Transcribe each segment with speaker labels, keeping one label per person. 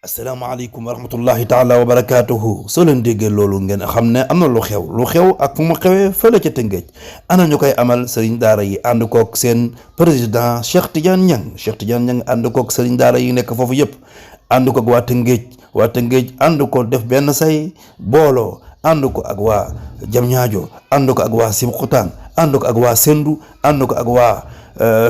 Speaker 1: asalaamaaleykum wa rahmatullahi taala wa barakaatuhu soo leen déggee loolu ngeen xam ne am na lu xew ak fu mu xewee fële ca Tëngéej ana ñu koy amal sëriñ daara yi ànd kook seen président Cheikh Tidiane Niang ànd kook sëriñ daara yi nekk foofu yëpp ànd kook waa Tëngéej ànd ko def benn say booloo ànd ko ak waa Jamñaajo ànd ko ak waa Sibkutaan ànd ko ak waa Sendu ànd ko ak waa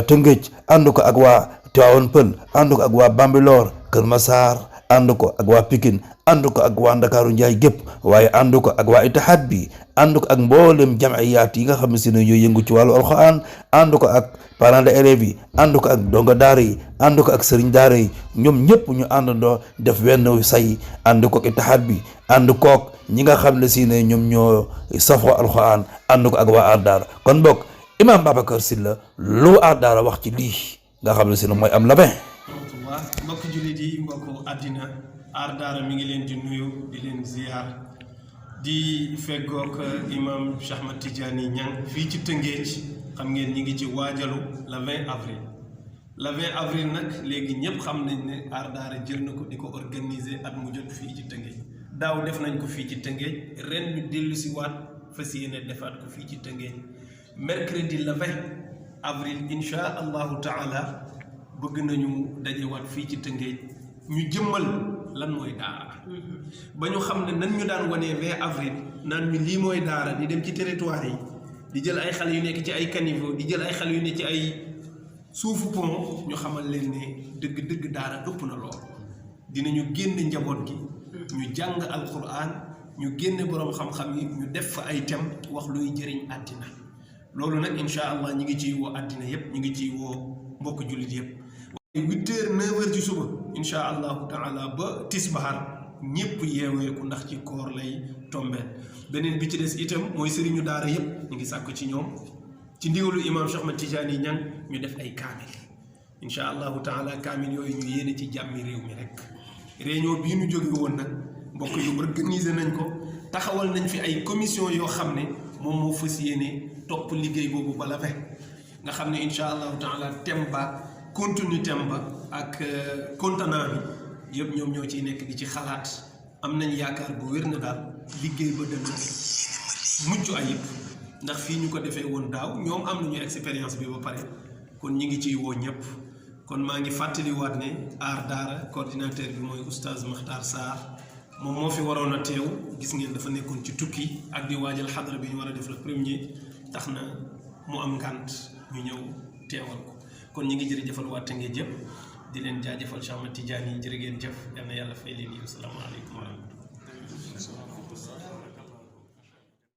Speaker 1: Tëngéej ànd ko ak waa Tivaouane Peulh ànd ko ak waa Bambilor Kër Massar ànd ko ak waa Pikine ànd ko ak waa Ndakaaru Njaay gépp waaye ànd ko ak waa Itihad bi ànd ko ak mboolem jamiyaat yi nga xam ne si ne ñoo yëngu ci wàllu alxuraan ànd ko ak parents d'élèves yi ànd ko ak donga daara yi ànd ko ak sëriñ daara yi ñoom ñëpp ñu àndandoo def wenn say ànd ko ak Itihad bi ànd kook ñi nga xam ne si ne ñoom ñoo safoo alxuraan ànd ko ak waa Aar Daara kon bokk Imam Babacar Sylla lu Aar Daara wax ci lii nga xam ne si ne mooy am la
Speaker 2: mbokk jullit yi mbokk àddina Aar Daara mi ngi leen di nuyu di leen ziar di feggoog imam Cheikh Ahmed Tidiane Niang fii ci Tëngéej xam ngeen ñi ngi ci waajalu le 20 avril le 20 avril nag léegi ñëpp xam nañ ne Aar Daara jël na ko di ko organiser at mu jot fii ci Tëngéej daaw def nañ ko fii ci Tëngéej ren ñu dellu si waat fas yéene defaat ko fii ci Tëngéej mercredi le 20 avril insha allahu taala bëgg nañu dajewaat fii ci Tëngéej ñu jëmmal lan mooy daara ba ñu xam ne nan ñu daan wanee 20 avril naan ñu lii mooy daara di dem ci territoire yi di jël ay xale yu nekk ci ay caniveau di jël ay xale yu nekk ci ay suufu pont ñu xamal leen ne dëgg-dëgg daara ëpp na lool dinañu génn njaboot gi ñu jàng alquran ñu génne boroom xam-xam yi ñu def fa ay thème wax luy jëriñ àddina loolu nag insha allah ñi ngi ciy woo àddina yépp ñu ngi ciy woo mbokk jullit yépp 8h 9h ci suba insha allahu taala ba tisbaar ñëpp yeeweeku ndax ci koor lay tombeel beneen bi ci des itam mooy sëriñu daara yëpp ñu ngi sàkk ci ñoom ci ndigalu imam Cheikh Ahmed Tidiane Niang ñu def ay kaamil insha allahu taala kaamil yooyu ñu yéene ci jàmmi réew mi rek réunion bii ñu jóge woon nag mbokk yu organiser nañ ko taxawal nañ fi ay commission yoo xam ne moom moo fas yéene topp liggéey boobu bala fe nga xam ne insha allahu taala thème ba contenu thème ba ak contenant bi yëpp ñoom ñoo ciy nekk di ci xalaat am nañ yaakaar bu wér na daal liggéey ba dana mucc ayib ndax fii ñu ko defee woon daaw ñoom am nañu expérience bi ba pare kon ñi ngi ciy woo ñëpp kon maa ngi fàttaliwaat ne Aar Daara coordinateur bi mooy oustaz Makhtar Sarr moom moo fi waroon a teew gis ngeen dafa nekkoon ci tukki ak di waajal xadra bi ñu war a def le premier tax na mu am ngànt ñu ñëw teewal ko kon ñi ngi jërëjëfal waa Tëngéej yëpp di leen jaajëfal Cheikh Ahmed Tidiane yi jërë ngeen jëf yal na yàlla fay leen yiw salaamaaleykum wa rahmatulah